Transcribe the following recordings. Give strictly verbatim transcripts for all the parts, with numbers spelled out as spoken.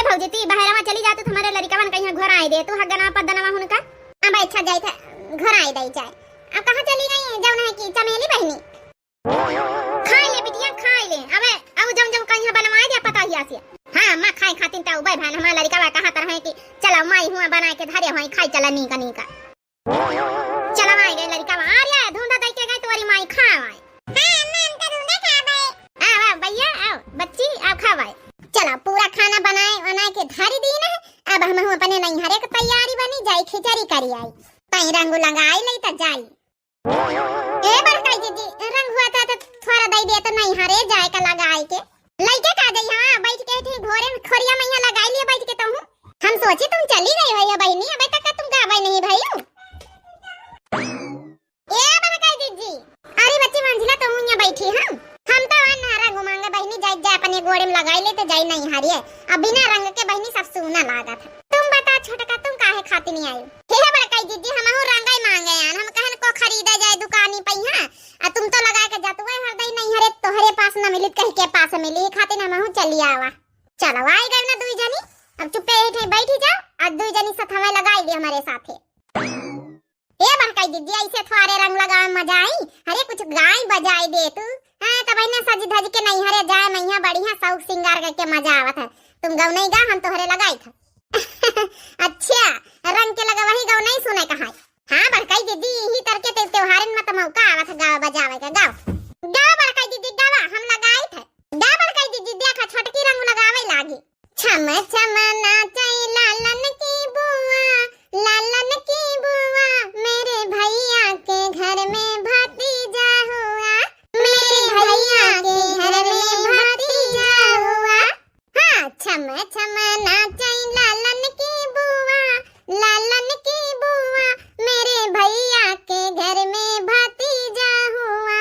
भौजी, ती बहरवा चली जातू, तुम्हारे लड़िकवन कहीं घर आए दे, तू हगनवा पद्दनवा हुनका। अब अच्छा जाए थे, घर आए दे जाए। अब कहाँ चली गई, जौन है कि चमेली बहिनी? खाई ले बिटिया, खाई ले। अबे, अब जौन जौन कहीं बनवाए दे, पता ही आसिया। हाँ, अम्मा, खाए खातिन त उबे भान, हमारा लड़िकवा कहाँ तरह है कि चला, माई हुआ बनाए के धरे हुआ, खाई चला नीका नीका। चला, आए गए लड़िकवा। आ रहा है, धुंधा दई के गए तोरी माई, खावा। हाँ, अम्मा, हम तो धुंधा खाबे। आओ, आओ, भैया, आओ, बच्ची, आओ, खावा। चला, पूरा खाना बनाए, बनाए के धरी दीन है। अब हमहू अपने नैहरे के तैयारी बनी, जाई खिचड़ी करी आई। तई रंग लगाई लई त जाई। ए बड़काई दीदी, रंग हुआ था तो थोड़ा दई दे तो नैहरे जाए का लगाई के। लइके का जाई, हाँ, बैठ के इठे घोरे में खोरिया मैया लगाई लिए बैठ के तहूँ। हम सोची तुम चली गई हो बहिनी, अबे तक तुम गावे नहीं भइयो। ए बड़काई दीदी, अरे बच्ची मंझिला, तुम यहाँ बैठी हम, हम तो आ ना रंग मांगे बहिनी, जाई जाए अपने गोड़े में लगाई ले तो जाई नैहरे। अब बिना रंग के बहिनी सब सूना लागत है। तुम बता छोटका, तुम काहे खातिर नहीं आई? हे बड़काई दीदी, हमहू रंगाई मांगे आन, हम कहन को खरीदा जाए दुकानी पे यहाँ, आ तुम तो लगा के जातुए हरदई नैहरे, तोहरे पास न मिली, कहीं के पास मिली, ई खातिर हमहू चली आवा। चलो, आई गए ना दुई जनी, अब चुप्पे यही ठे बैठी जाओ, आज दुई जनी साथ हमें लगाई ली हमारे साथे। ए बड़काई दीदी, ऐसे थोड़े रंग लगावे में मजा आई। अरे कुछ गाय बजाए दे तू। हाँ, तब इन्हें सज धज के नैहरे जाए, मैया बढ़िया शौक सिंगार करके मजा आवत है। तुम गौ नहीं गा, हम तोहरे लगाई था। अच्छा, रंग के लगा वही गौ नहीं सुने कहा। हाँ बड़काई दीदी, यही तरह के ते-, त्योहारन में तो मौका आवत है गावे बजावे का। गाओ, गाओ बड़काई दीदी, गावा, हम लगाई थे। गा बड़काई दीदी, देखा छोटकी रंग लगावे लागी। छम छम नाचै लालन की बुआ, लालन की बुआ, मेरे भैया के घर में भतीजा हुआ, मेरे भैया के घर में भतीजा हुआ। हाँ, छम छम नाचै लालन की बुआ, लालन की बुआ, मेरे भैया के घर में भतीजा हुआ।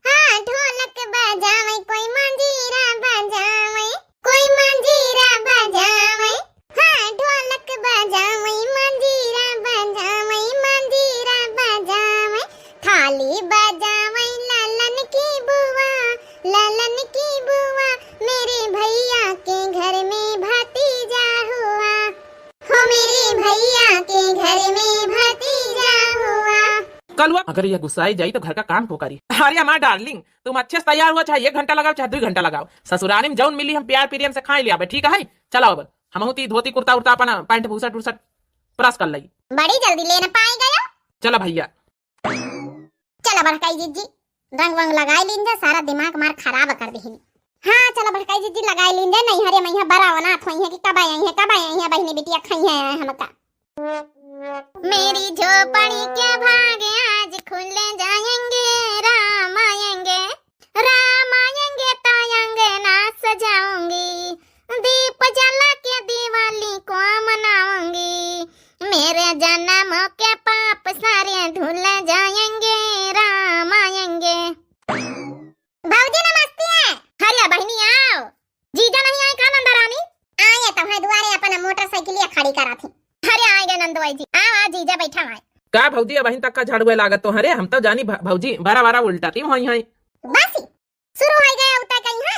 हाँ, ढोलक बजावै, कोई मंजीरा बजावै, कोई मंजीरा बजावै। हाँ, ढोलक बजावै, मंजीरा बजावै, मंजीरा बजावै। थाली बजावै, लालन की बुआ, लालन की बुआ, मेरे भैया के घर में भतीजा हुआ। हो मेरे भैया के घर में भतीजा हुआ। कलुआ, अगर यह गुस्साई जाई तो घर का काम को करी। अरे हमार डार्लिंग, तुम अच्छे से तैयार हुआ, चाहे एक घंटा लगाओ, चाहे दुई घंटा लगाओ। ससुरारी में जौन मिली हम प्यार प्रेम से खाए लिया, ठीक है? चलो अब हमहू ती धोती कुर्ता उर्ता अपन पैंट बुसट उर्सट press कर लई। बड़ी जल्दी लेना पाई गयो। चलो भैया। चलो बड़काई जीजी, रंग वंग लगाई लीन जा, सारा दिमाग मार खराब कर दिहिन। हाँ, चलो बड़काई जीजी लगाई लीन जा, नैहरे मैया बड़ा अनाथ होई है कि कब आई है, कब आई है बहिनी बिटिया खाई है हमका। मेरी झोपड़ी के भाग आज खुल जाएंगे, राम आएंगे, राम आएंगे तो अंगना सजाऊंगी, दीप जला के दिवाली को मनाऊंगी, मेरे जन्म के पाप सारे धुल जाएंगे, राम आएंगे। भौजी नमस्ते। अरे बहिनी आओ। जीजा नहीं आए का नंदा रानी? आए तो है दुआरे अपन मोटरसाइकिलिया खड़ी करा थी। अरे आए गए नंदोई जी। आओ, आओ जीजा बैठा आए। का भौजी अबहिन तक का झाड़ुए लागत तो हरे, हम तो जानी भ-, भौजी बड़ा बड़ा उल्टा ती होई है। बस शुरू हो गया उता कहीं है।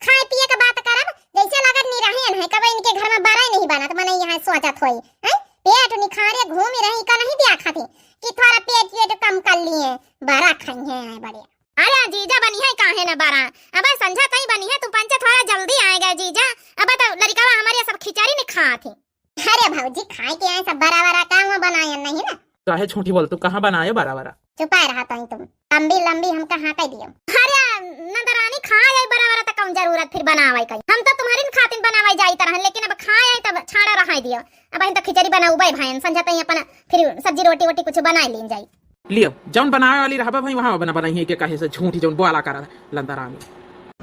खाए पिए का बात करब, जैसे लागत नहीं रहे हैं, कब इनके घर में बड़ा ही नहीं बनत, मने यहाँ सोचत होई, हैं? पेट निखारे घूमी रही का नहीं दिया खाती कि थोड़ा पेट वेट कम कर लिए, बड़ा खाई हैं बढ़िया। अरे जीजा बनी है काहे न बड़ा, अबे संझा तई बनी है, तू पंचे थोड़ा जल्दी आए गए जीजा, अब तो लड़िकावा हमारे सब खिचड़ी नहीं खात है। अरे भौजी खाए के आए सब बड़ा बड़ा काम बनाए नहीं ना। काहे झूठी बोल, तू कहाँ बनाए बड़ा बड़ा? चुपाए रहा तई तुम, लंबी लंबी हमका हाँ कह दियो। अरे नंदरानी खाए आई बड़ा बड़ा तो कौन जरूरत फिर बनावे कई, हम तो तुम्हारी खातिर बनावे जाई तरह, लेकिन अब खाए आई तब छाड़ा रहा दियो। अब हम तो खिचड़ी बनाऊबे भाई, संझा तई अपन फिर सब्जी रोटी वोटी कुछ बनाए लीन जाई। लियो, जौन बनावे वाली रहबा भाई, वहाँ बना बनाई है के, काहे से झूठी जौन बोला करा लंदरानी।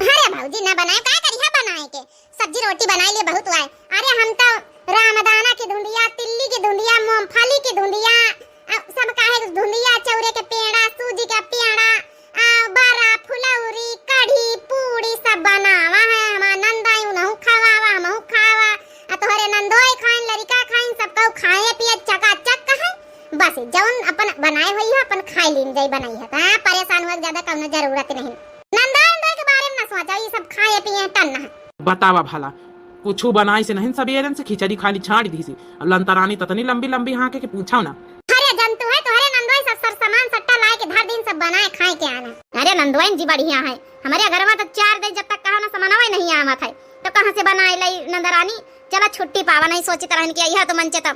अरे भौजी ना बनाए, का करिहा बनाए के, सब्जी रोटी बनाए लिए बहुत हुआ है। अरे हम तो रामदाना की धुंधिया, तिल्ली की धुंधिया, मूंगफली की धुंधिया, आ, सब काहे धुंधिया, चौरे के पेड़ा, सूजी का पेड़ा, आ, बरा, फुलौरी, कढ़ी, पूड़ी सब बनावा है। हमार नंदाई उनहु खवावा, हमहु खावा, आ तोहरे नंदोई खाइन, लड़िका खाइन, सबका खाए पिए चकाचक है। बस जौन अपन बनाए होई है, अपन खाए लीन जाई बनाई है। हाँ, परेशान हुए के ज्यादा कौनो जरूरत नहीं। नंदा उंदा के बारे में ना सोचा, ये सब खाए पिए टन है। बतावा भला, कुछू बनाइस नहीं, सबेरन से खिचड़ी खाली छाँड़ दिहिस। अब नंदरानी ततनी लंबी लंबी हाँके कि पूछो ना। अरे जंतु है, तोहरे नंदोई सब सर सामान सट्टा लाए के धर दिन, सब बनाए खाए के आना। अरे नंदोई जी बढ़िया है, हमरे घरवा तो चार दिन जब तक कहा ना समनवा नहीं आवत है, तो कहाँ से बनाए लई नंदरानी? चला छुट्टी पावा, नहीं सोचित रहन कि यह तो मंचे तो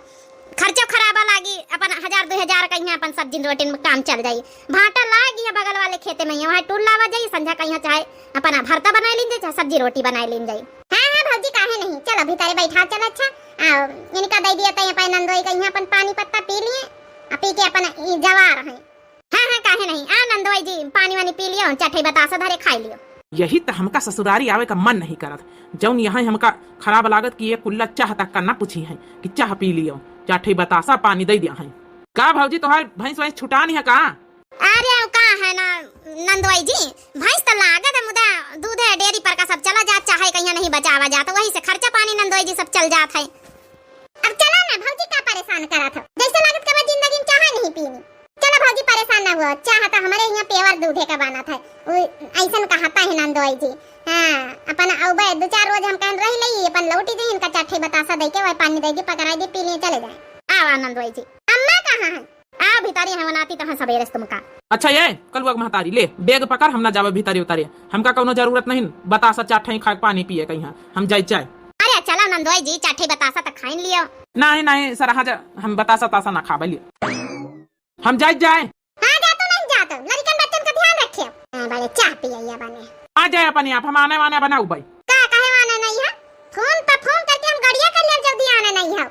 खर्चो खराबा लागी, अपन हजार दुइ हजार कहिया अपन सब्जी रोटी में काम चल जाई। भाटा लागी है बगल वाले खेते में, वहाँ टूल लावा जाई, संझा कहिया चाहे अपन भरता बनाए लीन जाई, चाहे सब्जी रोटी बनाए लीन जाई। हाँ, हाँ भौजी, काहे नहीं, चलो भीतरे बैठा, चल। अच्छा, आओ, इनका दे दिया तई अपन नंदोई कहिया अपन पानी पत्ता पी लिए, आ पी के अपन ई जवार है। हाँ, हाँ, काहे नहीं, आओ नंदोई जी, पानी वानी पी लियो, चटई बतासा धरे खाई लियो। यही त हमका ससुरारी आवे का मन नहीं करत, जौन यहाँ हमका खराब लागत कि ये कुल्ला चाह तक का ना पूछी है कि चाह पी लियो, चटई बतासा पानी दे दिया है। का भौजी, तोहार भैंस वैंस छुटानी है का? अरे, अब का है ना नंदोई जी, भैंस त लागत है, मुदा दूध है, डेयरी पर का सब चला जात, चाहे कहिया नहीं बचावा जात, वही से खर्चा पानी नंदोई जी सब चल जात है। अब चला ना भौजी, का परेशान करत हो? जैसे लागत कबा जिंदगी में चाहे नहीं पीनी। चला भौजी, परेशान ना हुआ, चाह तो हमरे यहाँ pure दूधे का बनत है, उ ऐसन कहता है नंदोई जी। हाँ, अपन अउबे दो चार रोज हम कहन रही लई, अपन लौटी जाई, इनका चटई बतासा दे के वह पानी दे दी, पकड़ाई दी, पी लिए, चले जाए। आओ नंदोई जी। अम्मा कहाँ है? आ भीतरी है, वनाती तो है सबेरे से तुमका। अच्छा ये कलुआ के महतारी, ले bag पकड़, हम ना जावे भीतरी उतरे, हमका कौनो जरूरत नहीं बतासा चाट है खाए पानी पिए कहीं, हम जाई जाए। अरे चलो नंदोई जी, चाट है बतासा तो खाइन लियो। नहीं नहीं सर, हाँ जा, हम बतासा तासा ना खाबे लियो, हम जाई जाए। हाँ जा, तू नहीं जा तो लड़िकन बच्चन का ध्यान रखियो। हाँ, बड़े चाह पिए बने। आ जाए अपने आप, हम आने वाने बनाऊ भाई। का कहे वाने नहीं है? फोन पर फोन करके हम गड़िया कर ले, जल्दी आने नहीं है।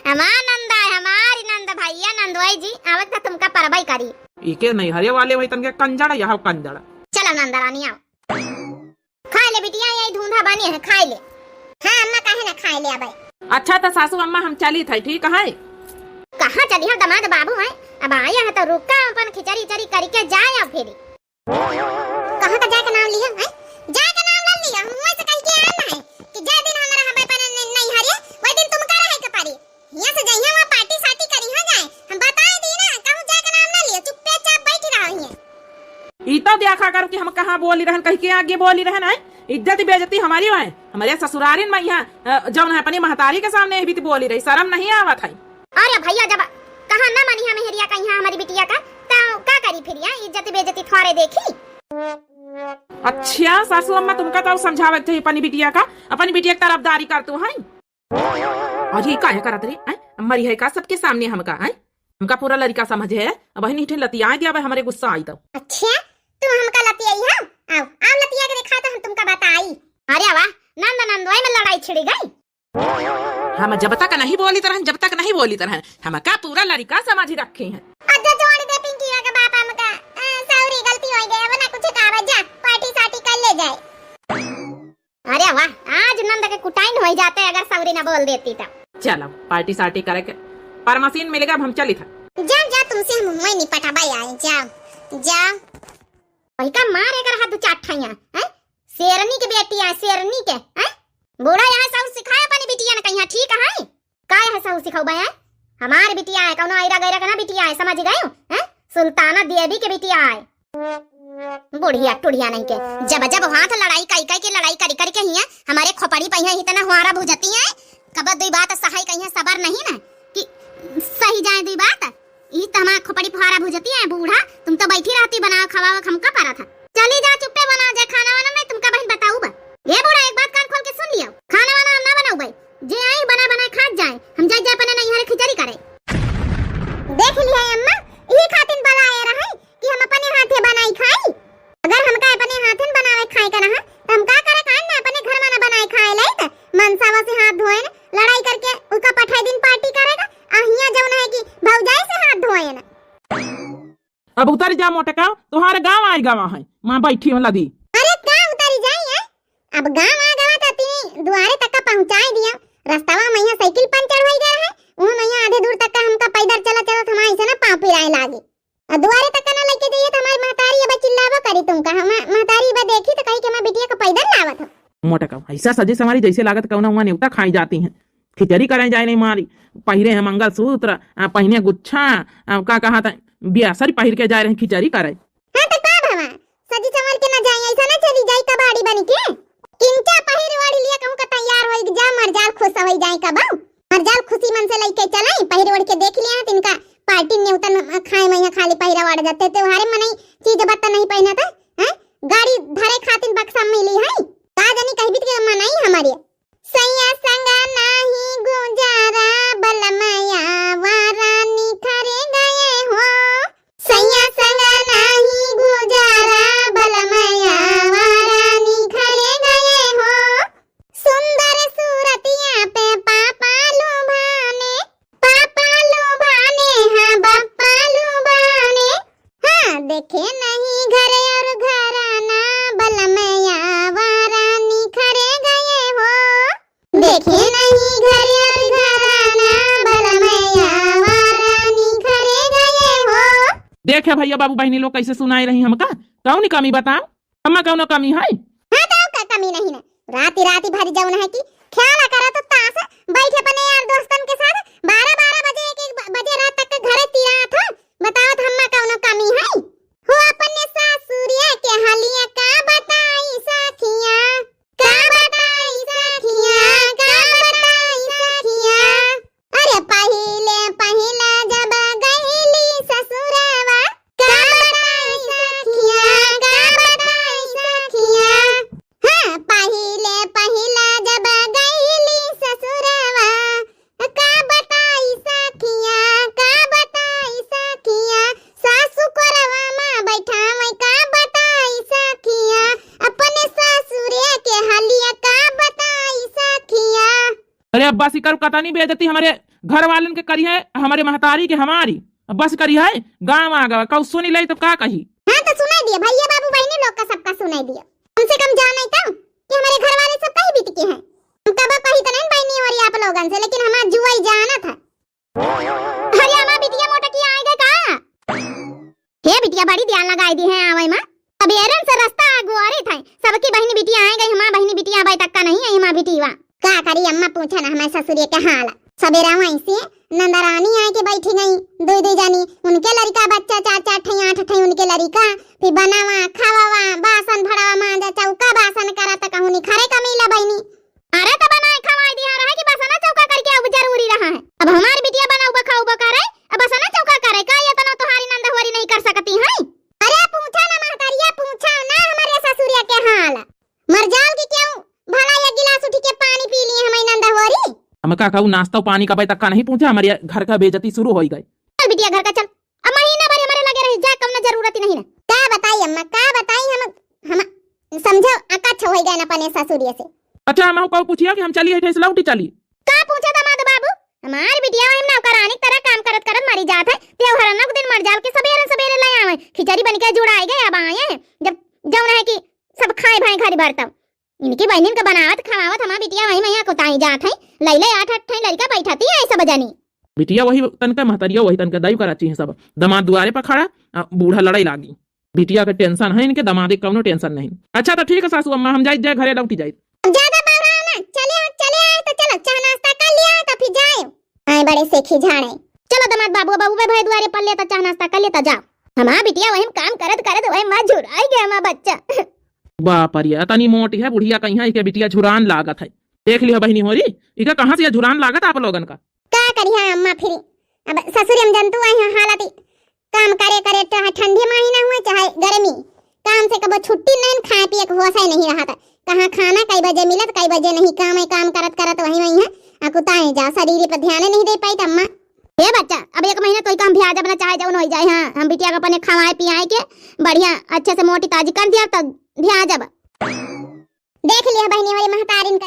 हमार नंदा है, हमारी नंद भैया नंदोई जी, आवत था तुमका परबई करी। इके नहीं हरे वाले वही तनके कंजड़, यह कंजड़। चलो नंदा रानी आओ। खाए ले बिटिया, यही धुंधा बनी है, खाए ले। हाँ अम्मा, काहे ना खाए ले अबे। अच्छा तो सासू अम्मा हम चली थे, ठीक है? कहाँ चली हो दामाद बाबू है, अब आया है तो रुका अपन खिचड़ी चरी करके जाए अब फिर। कहाँ का जाए का नाम लिया है? जाए का नाम ना लिया। हम वैसे कह के आए ना है कि जे दिन हमारा हमें पर नहीं, नहीं हरिए, वही दिन तुमका रहे के पड़ी। हियाँ से जइहे वहाँ पार्टी सार्टी करिहा जाए। हम बताए दी ना, कहूँ जाए का नाम ना लिया, चुप्पे चाप बैठ रहा हियाँ। ई तो देखा करो कि हम कहाँ बोली रहन, कहीं के आगे बोली रहन है। इज्जत बेइज्जती हमारी है, हमारे ससुरारिन में यहाँ, अ, जौन है अपनी महतारी के सामने भी तो बोली रही, शर्म नहीं आवत है। अरे भैया, जब कहा ना मानी हमें हेरिया कहीं हमारी बिटिया का, तो का करी फिर यहाँ? इज्जत बेइज्जती थोड़े देखी। अच्छा सासू अम्मा, तुमका तो समझावे के चाहिए अपनी बिटिया का, अपनी बिटिया की तरफदारी कर तू है। और ये काहे करत रे, हैं? मरी है का सबके सामने हमका, हैं? हमका पूरा लड़िका समझ है, अब वही नीठे लतियाए दिया, अब हमरे गुस्सा आई तो। अच्छा, तू हमका लतियाई हो? आओ, आओ लतिया के दिखाओ तो हम तुमका बताई। अरे वाह, नंद नंदोई में लड़ाई छिड़ी गई। हम जब तक नहीं बोली तरहन, जब तक नहीं बोली तरहन, हमका पूरा लड़िका समझ रखी हैं। अच्छा छोड़ दे पिंकिया के बाप, हमका, अ, सौरी गलती हो गई, अब ना कुछ कहा, जा पार्टी सार्टी कर ले जाए। अरे वाह, आज नंद के कुटाइन हो जाते अगर सौरी ना बोल देती तो। चलो पार्टी सार्टी करे के परमसीन मिल गया, अब हम चली था। जा, जा, तुमसे हम मुंह नहीं पटाबा आए, जाओ, जाओ। वही का मार एकर हाथ दो चार ठाइया, हैं? शेरनी के बेटी आए, शेरनी के, हैं? बूढ़ा यहाँ साउस सिखाए अपनी बिटिया ने कहिया, ठीक है? का यहाँ साउस सिखाऊ बा, हैं? हमार बिटिया है, कौनो ऐरा गैरा के ना बिटिया है, समझ गए हो? हैं? सुल्ताना देवी के बिटिया है। बुढ़िया टुढ़िया नहीं के, जब जब हाथ लड़ाई कई कई के लड़ाई करी करी के हिया, हमारे खोपड़ी पे हिया इतना हुआरा भुजती है, कब दुई बात सहाय कहिया सबर नहीं ना कि सही जाए दुई बात। ई त हमार खोपड़ी फुहारा भुजती है बूढ़ा, तुम तो बैठी रहती, बनाओ खवाओ, हमका परा था। चली जा, चुप्पे बनाओ जा खाना वाना, मैं तुमका बहिन बताऊ बा। ए बूढ़ा, एक बात कान खोल के सुन लियो, खाना वाना हम ना बनाऊ भाई, जे आई बना बनाए खात जाए, हम जाए जाए अपने नैहर खिचड़ी करे। देख लिया अम्मा, यही खातिर बलाए रहे कि हम अपने हाथे बनाई खाई। अगर हमका अपने हाथन बनावे खाए का रहा, तो हम का करे खान ना अपने घर में ना बनाए खाए लाइत, मनसावा से हाथ धोएन, लड़ाई करके उनका पठाई दिन पार्टी करेगा, आ हियां जौन है कि भौजाई से हाथ धोएन। अब उतर जा मोटका, तुहार गाँव आए गवा है, माँ बैठी हो लदी। अरे का उतरी जाई है? अब गाँव आ गवा तो तीन दुआरे तक का पहुँचाए दिया। रस्तवा में यहाँ साइकिल पंचर हो गया है, वहाँ में यहाँ आधे दूर तक का हमका पैदल चला चला हमारे ऐसे ना पाँव पिराए लागे। आ दुआरे तक ना लेके जाइए तो हमारी महतारी अब चिल्लावा करी तुमका। हम महतारी अब देखी तो कही कि हमारी बिटिया का पैदल लावत हो। मोटका, ऐसा सजी संवारी जैसे लागत कौनो हुआ नेवता खाई जाती हैं। खिचड़ी करें जाए नहीं मारी, पहिरे हैं मंगलसूत्र, आ, पहिने गुच्छा, आ, का कहा था, बियासरी पहिर के जाए रहे खिचड़ी करे। हाँ तो का भवा, सजी संवर के ना जाए, ऐसा ना चली जाए कबाड़ी बनी के। किंचा पहिर ओढ़ लिया, कहूँ का तैयार होई जा, मरजाल खुश होई जाए कबहूँ। मरजाल खुशी मन से लइके चलाई, पहिर ओढ़ के देख लिया, तिनका पार्टी नेवतन खाए में यहाँ खाली पहिरा ओढ़ जाते, त्योहारे मनई चीज बत्ता नहीं पहनत है, हैं? गाड़ी धरे खातिन बक्सा मिली है, का जानी कहबी के मनई हमारे। सैया संग नाही गुजारा, बलमया वारा निखरे गए हो। सैया संग नाही गुजारा, बलमया वारा निखरे गए हो। सुंदर सूरतिया पे पापा लुभाने, पापा लुभाने, हाँ, बप्पा लुभाने। हाँ, देखे नहीं घर और घराना, बलमया वारा निखरे गए हो। देखे नहीं घर और घराना, बलमया वारा निखरे गए हो। देखे भैया बाबू बहिनी लोग कैसे सुनाई रही हमका, कौन कमी बताओ? अम्मा, कौनो कमी है? हाँ, तो का कमी नहीं ना। राती राती भर जौन है कि खेला करा तो ताश बैठे अपने यार दोस्तन के साथ, बारह बारह बजे, एक एक ब-, बजे रात तक के घरे तिरात हो। बताओ तो अम्मा, कौनो कमी है? हो अपने सासुरिया के हालिया का बताई सखिया, का बताई सखिया, का बताई सखिया। अरे पहिले पहिला जब गईली ससुरवा, का बताई सखिया, का बताई सखिया। हाँ, पहिले पहिला जब गईली ससुरवा, का बताई सखिया, का बताई सखिया। सासु कोरवा मा बैठावे, का बताई सखिया। अपने ससुरे के हालिया, का बताई सखिया। अरे अब्बा सिकर कतनी बेइज्जती हमारे घर वालन के करी है, हमारे महतारी के हमारी। अब्बा से करी है, गाँव आ गवा, कऊ सुनी ले तो का कही? हाँ तो सुनाई दिया भैया बाबू बहिनी लोग का सबका सुनाई दिया। कम से कम जाने तो कि हमारे घर वाले सब कहीं बीत के हैं। हम कब कही तो नहीं बहिनी और आप लोगन से, लेकिन हमार जुआई जानत है। अरे हमार बिटिया मोटकी आए गए का? हे बिटिया, बड़ी ध्यान लगाई दी है आवै मा। सबेरन से रास्ता अगोरित है, सबकी बहिनी बिटिया आए गई, हमार बहिनी बिटिया अबै तक का नहीं आई, हमार बिटिया। का करी अम्मा, पूछा ना हमारे ससुरे के हाल। सबेरा वहीं से नंदरानी आए के बैठी गई, दुई दुई जानी, उनके लड़िका बच्चा चार चार ठई, आठ ठई उनके लड़िका, फिर बनावा, खावावा, बासन भड़ावा, मांजा, चौका बासन करा त कहूँ निखरे का मिला बहिनी। अरे त बनाए खवाए दिया रहा कि बसना चौका करके अब जरूरी रहा है। अब हमार बिटिया बनाउबा खाउबा करे, अब बसना चौका करे का, ये तना तुम्हारी नंदहुआरी नहीं कर सकती है? अरे पूछा ना महतारिया, पूछा ना हमारे ससुरिया के हाल। मरजाल की क्यों भला एक गिलास उठी के पानी पी लिए हमारी नंदहुआरी? हम का कहू नाश्ता पानी का तक का नहीं पूछा, हमारे घर का बेइज्जती शुरू हो गई। चल बिटिया घर का चल, अब महीना भर हमारे लगे रही जा, कौनो जरूरत ही नहीं ना। का बताई अम्मा, का बताई हम, हम समझो अकच्छ हो गए ना अपने ससुरिया से। अच्छा हम कहू पूछिया कि हम चली है ठेस लौटी चली। का पूछा दामाद बाबू, हमार बिटिया वही नौकरानी की तरह काम करत करत मरी जात है। त्योहार नौ दिन मरजाल के सबेरे सबेरे ले आवे, खिचड़ी बन के जुड़ाई गए, अब आए हैं। जब जौन है कि सब खाए भाई घड़ी भर तब इनकी बहनिन का बनावत खवावत हमार बिटिया वही मैया कुताई जात है। लैले आठ आठ ठे लड़का बैठाती है सब जनी। बिटिया वही तनका महतरिया वही तनका दाई करा चाहिए सब। दामाद दुआरे पर खड़ा, आ, बूढ़ा लड़ाई लागी। बिटिया के tension है इनके, दामाद के कौनो tension नहीं। अच्छा तो ठीक है सासू अम्मा, हम जाइत जाए घरे लौटी जाइत। अब ज्यादा बौराओ ना, चले आओ, चले आए तो चलो, चाह नाश्ता कर लिया है तो फिर जाए। आए बड़े सेखी झाड़े। चलो दामाद बाबू, बाबू बे भाई दुआरे पर लेता, चाह नाश्ता कर लेता, जाओ। हमार बिटिया वही काम करत करत वही माँ झुराई गया हमार बच्चा। बाप रे, इतनी मोटी है बुढ़िया, कहीं है इके बिटिया झुरान लागत है। देख लियो बहिनी होरी, इके कहाँ से ये झुरान लागत आप लोगन का? का करिहा अम्मा फिर, अब ससुरे में जंतु आई हैं हालत, काम करे करे चाहे ठंडी महीना हुए चाहे गर्मी, काम से कबो छुट्टी नहीं, खाए पिए के होश ही नहीं रहा था। कहाँ खाना कई बजे मिलत कई बजे नहीं, काम है, काम करत करत वही वही है अकुताए जा, शरीर पर ध्यान नहीं दे पाई अम्मा। हे बच्चा, अब एक महीना तो ही काम भियाजब ना चाहे जौन हो जाए, हाँ हम बिटिया के अपने खवाए पियाए के बढ़िया अच्छे से मोटी ताजी कर दिया तब भियाजब। देख लिया बहिनी वाली महतारिन का